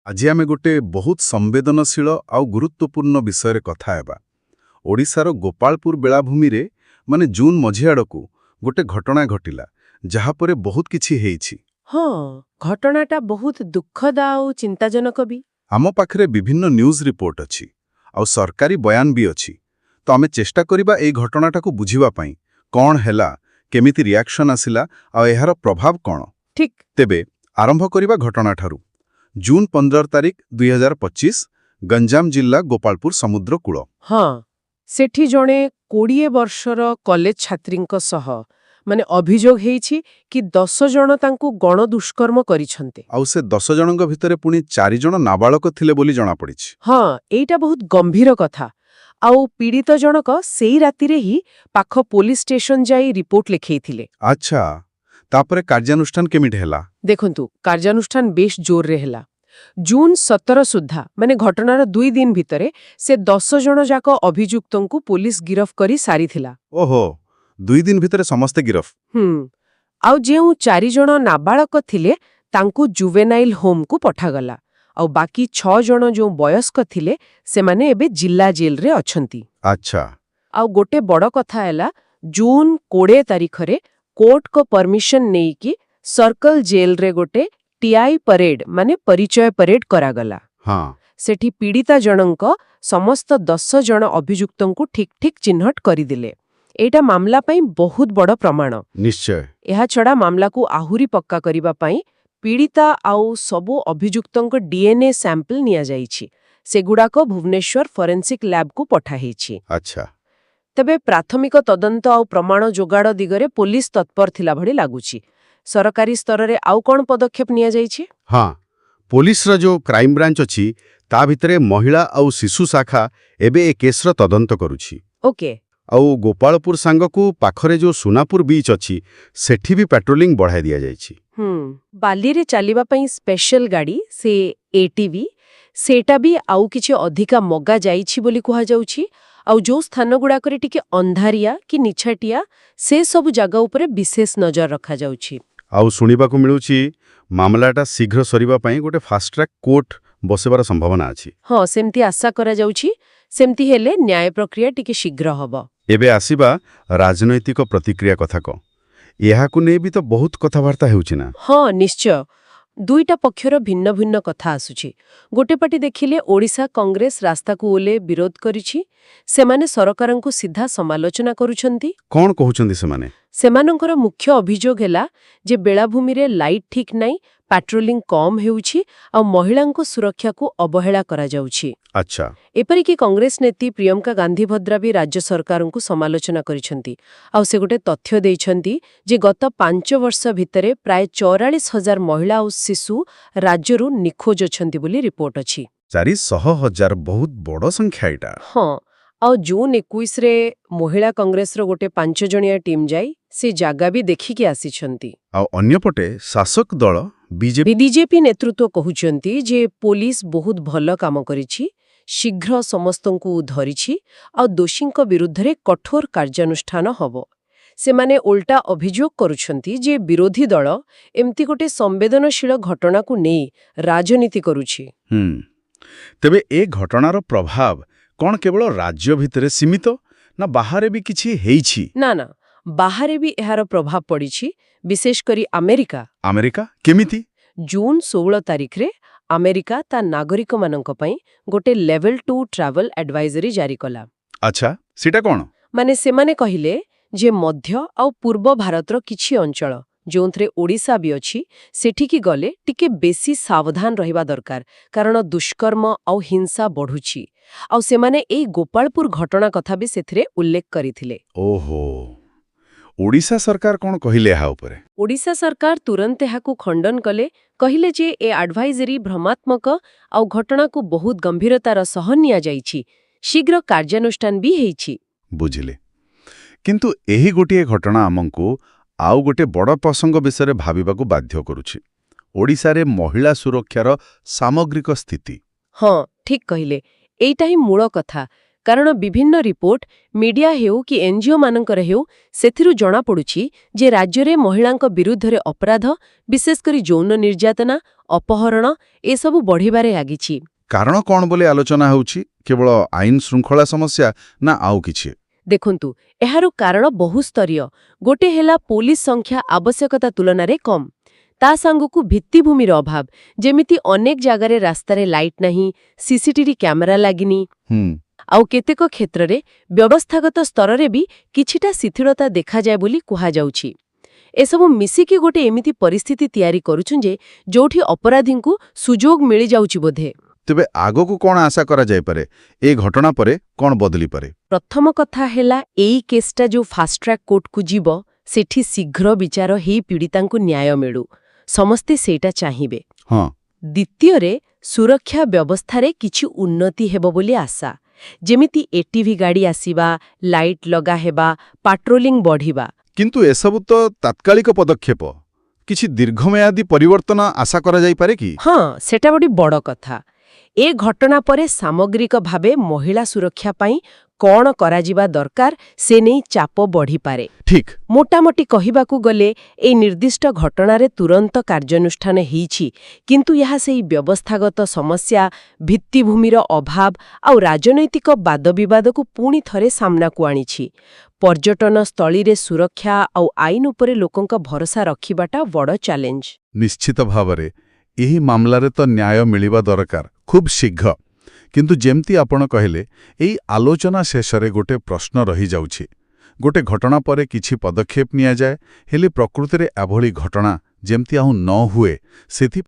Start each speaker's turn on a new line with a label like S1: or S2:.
S1: ଆଜି ଆମେ ଗୋଟେ ବହୁତ ସମ୍ବେଦନଶୀଳ ଆଉ ଗୁରୁତ୍ୱପୂର୍ଣ୍ଣ ବିଷୟରେ କଥା ହେବା। ଓଡ଼ିଶାର ଗୋପାଳପୁର ବେଳାଭୂମିରେ, ମାନେ ଜୁନ୍ ମଝି ଆଡ଼କୁ, ଗୋଟେ ଘଟଣା ଘଟିଲା, ଯାହାପରେ ବହୁତ କିଛି ହେଇଛି।
S2: ହଁ, ଘଟଣାଟା ବହୁତ ଦୁଃଖଦ ଆଉ ଚିନ୍ତାଜନକ ବି।
S1: ଆମ ପାଖରେ ବିଭିନ୍ନ ନ୍ୟୁଜ୍ ରିପୋର୍ଟ ଅଛି, ଆଉ ସରକାରୀ ବୟାନ ବି ଅଛି। ତ ଆମେ ଚେଷ୍ଟା କରିବା ଏଇ ଘଟଣାଟାକୁ ବୁଝିବା ପାଇଁ, କ'ଣ ହେଲା, କେମିତି ରିଆକ୍ସନ୍ ଆସିଲା ଆଉ ଏହାର ପ୍ରଭାବ କ'ଣ।
S2: ଠିକ୍।
S1: ତେବେ ଆରମ୍ଭ କରିବା ଘଟଣାଠାରୁ। ଜୁନ୍ 15 ତାରିଖ, 2025, ଗଞ୍ଜାମ ଜିଲ୍ଲା ଗୋପାଳପୁର ସମୁଦ୍ର କୂଳ।
S2: ହଁ, ସେଠି ଜଣେ 20 ବର୍ଷର କଲେଜ ଛାତ୍ରୀଙ୍କ ସହ ମାନେ ଅଭିଯୋଗ ହେଇଛି କି 10 ଜଣ ତାଙ୍କୁ ଗଣଦୁଷ୍କର୍ମ କରିଛନ୍ତି।
S1: ଆଉ ସେ 10 ଜଣଙ୍କ ଭିତରେ ପୁଣି ଚାରି ଜଣ ନାବାଳକ ଥିଲେ ବୋଲି ଜଣାପଡ଼ିଛି।
S2: ହଁ, ଏଇଟା ବହୁତ ଗମ୍ଭୀର କଥା। ଆଉ ପୀଡ଼ିତ ଜଣକ ସେଇ ରାତିରେ ହିଁ ପାଖ ପୋଲିସ ଷ୍ଟେସନ ଯାଇ ରିପୋର୍ଟ ଲେଖେଇଥିଲେ।
S1: ଆଚ୍ଛା, ତାପରେ କାର୍ଯ୍ୟାନୁଷ୍ଠାନ କେମିତି ହେଲା?
S2: ଦେଖନ୍ତୁ, କାର୍ଯ୍ୟାନୁଷ୍ଠାନ ବେଶ ଜୋରରେ ହେଲା। ଜୁନ୍ 17 ସୁଦ୍ଧା, ମାନେ ଘଟଣାର 2 ଦିନ ଭିତରେ, ସେ 10 ଜଣ ଯାକ ଅଭିଯୁକ୍ତଙ୍କୁ ପୋଲିସ ଗିରଫ କରି ସାରିଥିଲା।
S1: ଓହୋ, 2 ଦିନ ଭିତରେ ସମସ୍ତେ ଗିରଫ।
S2: ଆଉ ଯେଉଁ ଚାରି ଜଣ ନାବାଳକ ଥିଲେ, ତାଙ୍କୁ ଜୁଭେନାଇଲ ହୋମକୁ ପଠାଗଲା। ଆଉ ବାକି ଛଅ ଜଣ ଯେଉଁ ବୟସ୍କ ଥିଲେ, ସେମାନେ ଏବେ ଜିଲ୍ଲା ଜେଲରେ ଅଛନ୍ତି। ଆଉ ଗୋଟେ ବଡ଼ କଥା ହେଲା, ଜୁନ୍ 20 ତାରିଖରେ କୋର୍ଟଙ୍କ ପରମିଶନ ନେଇକି ସର୍କଲ ଜେଲରେ ଗୋଟେ ଟିଆଇ ପରେଡ, ମାନେ ପରିଚୟ ପରେଡ କରାଗଲା। ସେଠି ପୀଡ଼ିତା ଜଣଙ୍କ ସମସ୍ତ 10 ଜଣ ଅଭିଯୁକ୍ତଙ୍କୁ ଠିକ୍ ଠିକ୍ ଚିହ୍ନଟ କରିଦେଲେ। ଏଇଟା ମାମଲା ପାଇଁ ବହୁତ ବଡ଼ ପ୍ରମାଣ। ଏହାଛଡ଼ା ମାମଲାକୁ ଆହୁରି ପକ୍କା କରିବା ପାଇଁ ପୀଡ଼ିତା ଆଉ ସବୁ ଅଭିଯୁକ୍ତଙ୍କ ଡିଏନ୍ଏ ସାମ୍ପଲ ନିଆଯାଇଛି। ସେଗୁଡ଼ାକ ଭୁବନେଶ୍ୱର ଫରେନ୍ସିକ୍ ଲ୍ୟାବକୁ ପଠାହେଇଛି। ତେବେ ପ୍ରାଥମିକ ତଦନ୍ତ ଆଉ ପ୍ରମାଣ ଯୋଗାଡ଼ ଦିଗରେ ପୋଲିସ ତତ୍ପର ଥିଲା ଭଳି ଲାଗୁଛି। ସରକାରୀ ସ୍ତରରେ ଆଉ କ'ଣ ପଦକ୍ଷେପ ନିଆଯାଇଛି?
S3: ହଁ, ପୋଲିସର ଯୋଉ କ୍ରାଇମବ୍ରାଞ୍ଚ ଅଛି, ତା ଭିତରେ ମହିଳା ଆଉ ଶିଶୁ ଶାଖା ଏବେ ଏ କେସ୍ର ତଦନ୍ତ କରୁଛି। ଆଉ ଗୋପାଳପୁର ସାଙ୍ଗକୁ ପାଖରେ ଯୋଉ ସୁନାପୁର ବିଚ୍ ଅଛି, ସେଠି ବି ପାଟ୍ରୋଲିଂ ବଢ଼ାଇ ଦିଆଯାଇଛି।
S2: ବାଲିରେ ଚାଲିବା ପାଇଁ ସ୍ପେଶାଲ ଗାଡ଼ି, ସେ ଏଟିଭି, ସେଇଟା ବି ଆଉ କିଛି ଅଧିକା ମଗା ଯାଇଛି ବୋଲି କୁହାଯାଉଛି। ଆଉ ଯୋଉ ସ୍ଥାନଗୁଡ଼ାକରେ ଟିକେ ଅନ୍ଧାରିଆ କି ନିଛାଟିଆ, ସେ ସବୁ ଜାଗା ଉପରେ ବିଶେଷ ନଜର ରଖାଯାଉଛି।
S3: ଆଉ ଶୁଣିବାକୁ ମିଳୁଛି, ମାମଲାଟା ଶୀଘ୍ର ସରିବା ପାଇଁ ଗୋଟେ ଫାଷ୍ଟ ଟ୍ରାକ୍ କୋର୍ଟ ବସିବାର ସମ୍ଭାବନା ଅଛି।
S2: ହଁ, ସେମିତି ଆଶା କରାଯାଉଛି। ସେମିତି ହେଲେ ନ୍ୟାୟ ପ୍ରକ୍ରିୟା ଟିକେ ଶୀଘ୍ର ହବ।
S3: ଏବେ ଆସିବା ରାଜନୈତିକ ପ୍ରତିକ୍ରିୟା କଥାକୁ। ଏହାକୁ ନେଇ ବି ତ ବହୁତ କଥାବାର୍ତ୍ତା ହେଉଛି ନା?
S2: ହଁ, ନିଶ୍ଚୟ। ଦୁଇଟା ପକ୍ଷର ଭିନ୍ନ ଭିନ୍ନ କଥା ଆସୁଛି। ଗୋଟେ ପାଟି ଦେଖିଲେ, ଓଡ଼ିଶା କଂଗ୍ରେସ ରାସ୍ତାକୁ ଓହ୍ଲେଇ ବିରୋଧ କରିଛି। ସେମାନେ ସରକାରଙ୍କୁ ସିଧା ସମାଲୋଚନା କରୁଛନ୍ତି।
S3: କ'ଣ କହୁଛନ୍ତି ସେମାନେ?
S2: ସେମାନଙ୍କର ମୁଖ୍ୟ ଅଭିଯୋଗ ହେଲା ଯେ ବେଳାଭୂମିରେ ଲାଇଟ୍ ଠିକ୍ ନାହିଁ, ପାଟ୍ରୋଲିଂ କମ୍ ହେଉଛି ଆଉ ମହିଳାଙ୍କ ସୁରକ୍ଷାକୁ ଅବହେଳା କରାଯାଉଛି। ଏପରିକି କଂଗ୍ରେସ ନେତ୍ରୀ ପ୍ରିୟଙ୍କା ଗାନ୍ଧୀ ଭଦ୍ରା ବି ରାଜ୍ୟ ସରକାରଙ୍କୁ ସମାଲୋଚନା କରିଛନ୍ତି। ଆଉ ସେ ଗୋଟେ ତଥ୍ୟ ଦେଇଛନ୍ତି ଯେ ଗତ 5 ବର୍ଷ ଭିତରେ ପ୍ରାୟ 44 ହଜାର ମହିଳା ଆଉ ଶିଶୁ ରାଜ୍ୟରୁ ନିଖୋଜ ଅଛନ୍ତି ବୋଲି ରିପୋର୍ଟ ଅଛି।
S3: 400 ହଜାର, ବହୁତ ବଡ଼ ସଂଖ୍ୟା ଏଇଟା।
S2: ହଁ, ଆଉ ଜୁନ୍ 21ରେ ମହିଳା କଂଗ୍ରେସର ଗୋଟେ 5 ଜଣିଆ ଟିମ୍ ଯାଇ ସେ ଜାଗା ବି ଦେଖିକି ଆସିଛନ୍ତି।
S3: ଆଉ ଅନ୍ୟପଟେ ଶାସକ ଦଳ ବିଜେପି?
S2: ବିଜେପି ନେତୃତ୍ୱ କହୁଛନ୍ତି ଯେ ପୋଲିସ ବହୁତ ଭଲ କାମ କରିଛି, ଶୀଘ୍ର ସମସ୍ତଙ୍କୁ ଧରିଛି ଆଉ ଦୋଷୀଙ୍କ ବିରୁଦ୍ଧରେ କଠୋର କାର୍ଯ୍ୟାନୁଷ୍ଠାନ ହବ। ସେମାନେ ଓଲଟା ଅଭିଯୋଗ କରୁଛନ୍ତି ଯେ ବିରୋଧୀ ଦଳ ଏମିତି ଗୋଟେ ସମ୍ବେଦନଶୀଳ ଘଟଣାକୁ ନେଇ ରାଜନୀତି କରୁଛି।
S3: ତେବେ ଏ ଘଟଣାର ପ୍ରଭାବ କ'ଣ କେବଳ ରାଜ୍ୟ ଭିତରେ ସୀମିତ ନା ବାହାରେ ବି କିଛି ହେଇଛି?
S2: ନା ନା, ବାହାରେ ବି ଏହାର ପ୍ରଭାବ ପଡ଼ିଛି, ବିଶେଷ କରି ଆମେରିକା।
S3: ଆମେରିକା? କେମିତି?
S2: ଜୁନ୍ 16 ତାରିଖରେ ଆମେରିକା ତା ନାଗରିକମାନଙ୍କ ପାଇଁ ଗୋଟେ ଲେଭେଲ 2 ଟ୍ରାଭେଲ ଆଡଭାଇଜରୀ ଜାରି କଲା।
S3: ଆଚ୍ଛା, ସେଇଟା କ'ଣ?
S2: ମାନେ ସେମାନେ କହିଲେ ଯେ ମଧ୍ୟ ଆଉ ପୂର୍ବ ଭାରତର କିଛି ଅଞ୍ଚଳ, ଯେଉଁଥିରେ ଓଡ଼ିଶା ବି ଅଛି, ସେଠିକି ଗଲେ ଟିକେ ବେଶୀ ସାବଧାନ ରହିବା ଦରକାର, କାରଣ ଦୁଷ୍କର୍ମ ଆଉ ହିଂସା ବଢୁଛି। ଆଉ ସେମାନେ ଏଇ ଗୋପାଳପୁର ଘଟଣା କଥା ବି ସେଥିରେ ଉଲ୍ଲେଖ କରିଥିଲେ।
S3: ଓହୋ, ଓଡ଼ିଶା ସରକାର କ'ଣ କହିଲେ ଏହା ଉପରେ?
S2: ଓଡ଼ିଶା ସରକାର ତୁରନ୍ତ ଏହାକୁ ଖଣ୍ଡନ କଲେ। କହିଲେ ଯେ ଏ ଆଡଭାଇଜରୀ ଭ୍ରମାତ୍ମକ ଆଉ ଘଟଣାକୁ ବହୁତ ଗମ୍ଭୀରତାର ସହ ନିଆଯାଇଛି। ଶୀଘ୍ର କାର୍ଯ୍ୟାନୁଷ୍ଠାନ ବି ହେଇଛି।
S3: ବୁଝିଲେ। କିନ୍ତୁ ଏହି ଗୋଟିଏ ଘଟଣା ଆମକୁ ଆଉ ଗୋଟେ ବଡ଼ ପ୍ରସଙ୍ଗ ବିଷୟରେ ଭାବିବାକୁ ବାଧ୍ୟ କରୁଛି, ଓଡ଼ିଶାରେ ମହିଳା ସୁରକ୍ଷାର ସାମଗ୍ରିକ ସ୍ଥିତି।
S2: ହଁ, ଠିକ୍ କହିଲେ। ଏଇଟା ହିଁ ମୂଳ କଥା। କାରଣ ବିଭିନ୍ନ ରିପୋର୍ଟ, ମିଡିଆ ହେଉ କି ଏନଜିଓ ମାନଙ୍କର ହେଉ, ସେଥିରୁ ଜଣାପଡ଼ୁଛି ଯେ ରାଜ୍ୟରେ ମହିଳାଙ୍କ ବିରୁଦ୍ଧରେ ଅପରାଧ, ବିଶେଷ କରି ଯୌନ ନିର୍ଯାତନା, ଅପହରଣ, ଏସବୁ ବଢ଼ିବାରେ ଲାଗିଛି।
S1: କାରଣ କ'ଣ ବୋଲି ଆଲୋଚନା ହେଉଛି? କେବଳ ଆଇନ ଶୃଙ୍ଖଳା ସମସ୍ୟା ନା ଆଉ କିଛି?
S2: ଦେଖନ୍ତୁ, ଏହାର କାରଣ ବହୁସ୍ତରୀୟ। ଗୋଟେ ହେଲା ପୋଲିସ ସଂଖ୍ୟା ଆବଶ୍ୟକତା ତୁଳନାରେ କମ୍। ତା ସାଙ୍ଗକୁ ଭିତ୍ତିଭୂମିର ଅଭାବ, ଯେମିତି ଅନେକ ଜାଗାରେ ରାସ୍ତାରେ ଲାଇଟ୍ ନାହିଁ, ସିସିଟିଭି କ୍ୟାମେରା ଲାଗିନି। ଆଉ କେତେକ କ୍ଷେତ୍ରରେ ବ୍ୟବସ୍ଥାଗତ ସ୍ତରରେ ବି କିଛିଟା ଶିଥିଳତା ଦେଖାଯାଏ ବୋଲି କୁହାଯାଉଛି। ଏସବୁ ମିଶିକି ଗୋଟେ ଏମିତି ପରିସ୍ଥିତି ତିଆରି କରୁଛୁ ଯେ ଯୋଉଠି ଅପରାଧୀଙ୍କୁ ସୁଯୋଗ ମିଳିଯାଉଛି ବୋଧେ।
S1: ତେବେ ଆଗକୁ କ'ଣ ଆଶା କରାଯାଇପାରେ? ଏ ଘଟଣା ପରେ କ'ଣ ବଦଳିପାରେ?
S2: ପ୍ରଥମ କଥା ହେଲା, ଏଇ କେସ୍ଟା ଯୋଉ ଫାଷ୍ଟ ଟ୍ରାକ୍ କୋର୍ଟକୁ ଯିବ, ସେଠି ଶୀଘ୍ର ବିଚାର ହେଇ ପୀଡ଼ିତାଙ୍କୁ ନ୍ୟାୟ ମିଳୁ। ସମସ୍ତେ ସେଇଟା ଚାହିଁବେ। ଦ୍ୱିତୀୟରେ, ସୁରକ୍ଷା ବ୍ୟବସ୍ଥାରେ କିଛି ଉନ୍ନତି ହେବ ବୋଲି ଆଶା, ଯେମିତି ଏଟିଭି ଗାଡ଼ି ଆସିବା, ଲାଇଟ୍ ଲଗା ହେବା, ପାଟ୍ରୋଲିଂ ବଢ଼ିବା।
S1: କିନ୍ତୁ ଏସବୁ ତ ତାତ୍କାଳିକ ପଦକ୍ଷେପ। କିଛି ଦୀର୍ଘମିଆଦୀ ପରିବର୍ତ୍ତନ ଆଶା କରାଯାଇପାରେ କି?
S2: ହଁ, ସେଟା ଗୋଟେ ବଡ଼ କଥା। ଏ ଘଟଣା ପରେ ସାମଗ୍ରିକ ଭାବେ ମହିଳା ସୁରକ୍ଷା ପାଇଁ କ'ଣ କରାଯିବା ଦରକାର, ସେ ନେଇ ଚାପ ବଢ଼ିପାରେ। ମୋଟାମୋଟି କହିବାକୁ ଗଲେ, ଏଇ ନିର୍ଦ୍ଦିଷ୍ଟ ଘଟଣାରେ ତୁରନ୍ତ କାର୍ଯ୍ୟାନୁଷ୍ଠାନ ହେଇଛି, କିନ୍ତୁ ଏହା ସେଇ ବ୍ୟବସ୍ଥାଗତ ସମସ୍ୟା, ଭିତ୍ତିଭୂମିର ଅଭାବ ଆଉ ରାଜନୈତିକ ବାଦବିବାଦକୁ ପୁଣି ଥରେ ସାମ୍ନାକୁ ଆଣିଛି। ପର୍ଯ୍ୟଟନ ସ୍ଥଳୀରେ ସୁରକ୍ଷା ଆଉ ଆଇନ ଉପରେ ଲୋକଙ୍କ ଭରସା ରଖିବାଟା ବଡ଼ ଚ୍ୟାଲେଞ୍ଜ।
S1: ନିଶ୍ଚିତ ଭାବରେ, ଏହି ମାମଲାରେ ତ ନ୍ୟାୟ ମିଳିବା ଦରକାର, ଖୁବ୍ ଶୀଘ୍ର। କିନ୍ତୁ ଯେମିତି ଆପଣ କହିଲେ, ଏଇ ଆଲୋଚନା ଶେଷରେ ଗୋଟେ ପ୍ରଶ୍ନ ରହିଯାଉଛି। ଗୋଟେ ଘଟଣା ପରେ କିଛି ପଦକ୍ଷେପ ନିଆଯାଏ, ହେଲେ ପ୍ରକୃତିରେ ଏଭଳି ଘଟଣା ଯେମିତି ଆଉ ନ ହୁଏ, ସେଥି